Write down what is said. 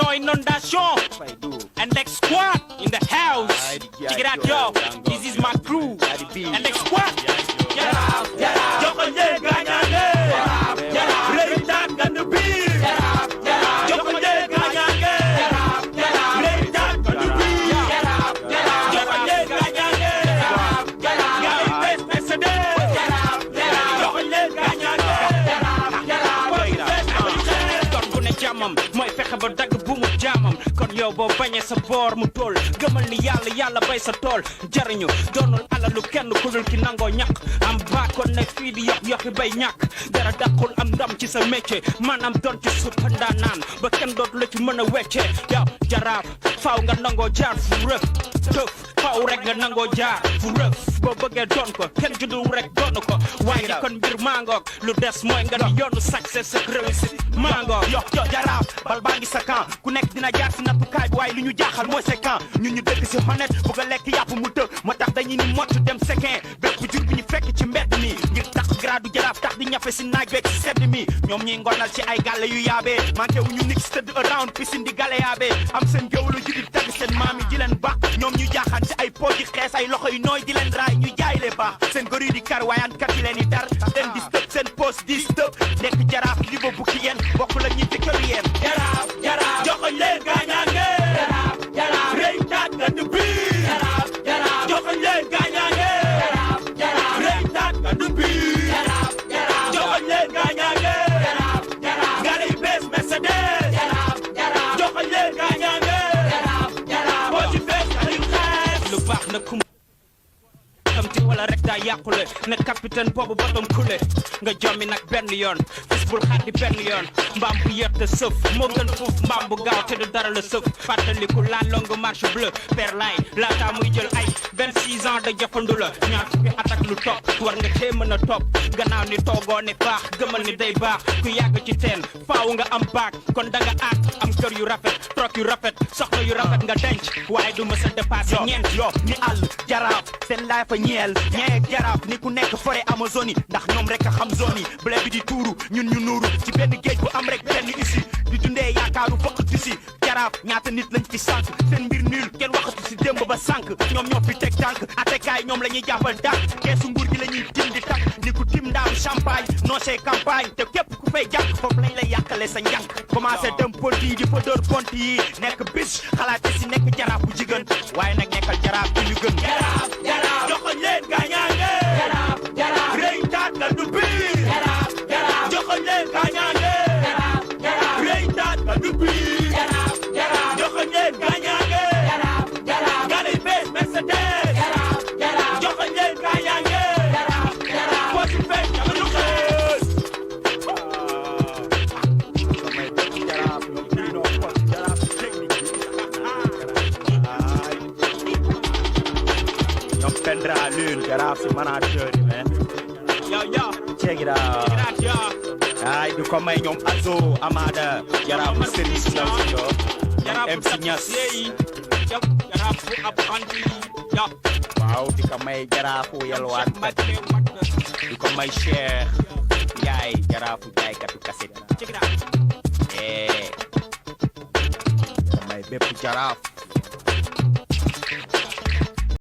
inondation. And next squad in the house. Check it out, yo. This is my crew. And next squad. mooy fexe ba dagg bu mu jaamam kon yow boo bañee sa boor mu tool gëmal ni yàlla bay sa tool jariñu doonul alalu kenn ku dul ki nangoo ñàkk am baakoon ne fii di yokki bay ñàkk dara dàqul am ndam ci sa métier maanaam doon ci suppandaa naan ba kenn dootu la ci mën a weccee yow jaraaf faaw nga nangoo jaar fu rëf tëf faaw rek nga nangoo jaar fu rëf boo bëggee doon ko kenn juddu rek doonu ko waaye kon mbir mangoog lu des mooy nga di yoonu succès ak réussite mangoog yo jaraaf bal baa ngi sa camp ku nekk dina jaar si nattukaay bi waaye li ñu jaaxal mooy sa camp ñun ñu dëkk si honnête bëgg a lekk yàpp mu të moo tax dañuy ni mocc dem sekin bépp jur bi ñu fekk ci mbedd mi ngir tax gradu jaraaf tax di ñafe si naaj beeg si sedd mi ñoom ñuy ngonal ci ay gàlle yu yaabee manqué wu ñu nix tëdd around piscine di gale yaabee am seen géwlu ju di tagg seen maam yi di leen baax ñoom ñu jaaxaan si ay po di xees ay loxo yu nooy di leen raay ñu jaay lee baax seen gor yi di kar waayaankat yi leen di dar leen di stëp seen poste di stëp nekk jaraaf li ba bukki yeen bokk la ñuy jëkkër yeen jaraaf joxoñ leen gaañaange jaraaf rëy taat nga du biir jaraaf joxoñ leen gaañaange jaraaf rëy taat nga du biir joxoñ leen gaañaange jaraaf gari bees Mercedes jaraaf joxoñ leen gaañaange jaraaf boo ci bees ay xees lu baax na kum te wala rek daa yàqule ne capitaine boobu batom kule nga jommi nag benn yoon fis bul xaddi benn yoon mbaam bu yër te sëf moo gën fuuf mbaam bu gaaw te du dara la sëf fàttaliku la longue marche bleue per lay laata muy jël ay 26 ans de jëfandu la ñaar fukki at ak lu topp war nga tee mën a topp gannaaw ni toogoo ne baax gëmal ni day baax ku yàgg ci teen faaw nga am baak kon da nga aat am kër yu rafet troc yu rafet soxna yu rafet nga denc waaye du mës a dépassé ñeent yo ni àll jaraaf seen laay fa ñeel ñeeg jaraaf ni ku nekk forêt Amazonie ndax ñoom rek a xam zone yi blé bi di tuuru ñun ñu nuuru ci benn géej bu am rek benn issue di dundee yaakaaru fëqatu si jaraaf ñaata nit lañ ci sànq seen mbir nul kenn waxatu si démb ba sànq ñoom ñoo fi teg tànk atekaay ñoom la ñuy jàppal dànk keesu nguur gi la ñuy tim di takk ni ku tim ndaam champagne non c'est campagne te képp ku fay jànk foofu lañ lay yàqale sa njànk commencé dem ponti yi di fa dóor ponti yi nekk bis xalaate si nekk jaraaf bu jigéen waaye nag nekkal jaraaf bi ñu gën jaraaf joxoñ leen gaañaange jaraaf rëy taat nga du biir jaraaf joxoñ leen gaañaange jaraaf rëy taat nga du biir jaraaf joxoñ leen gaañaange jaraaf gari bees Mercedes jaraaf joxoñ leen gaañaange jaraaf boo ci fekk nga lu xees Pendra Lune, jaraaf si manager yi man. Yo. Check it out. Yo. Ay du ko may ñoom Azo Amada. jaraaf bu Serigne si ñoom si ñoom. MC Niass. jaraaf bu ab andi. Yo. Waaw di ko may jaraafu yalwaan kat. di ko may Cheikh Ndiaye jaraafu jaaykatu kaset. Check it out. di ko may bépp jaraaf.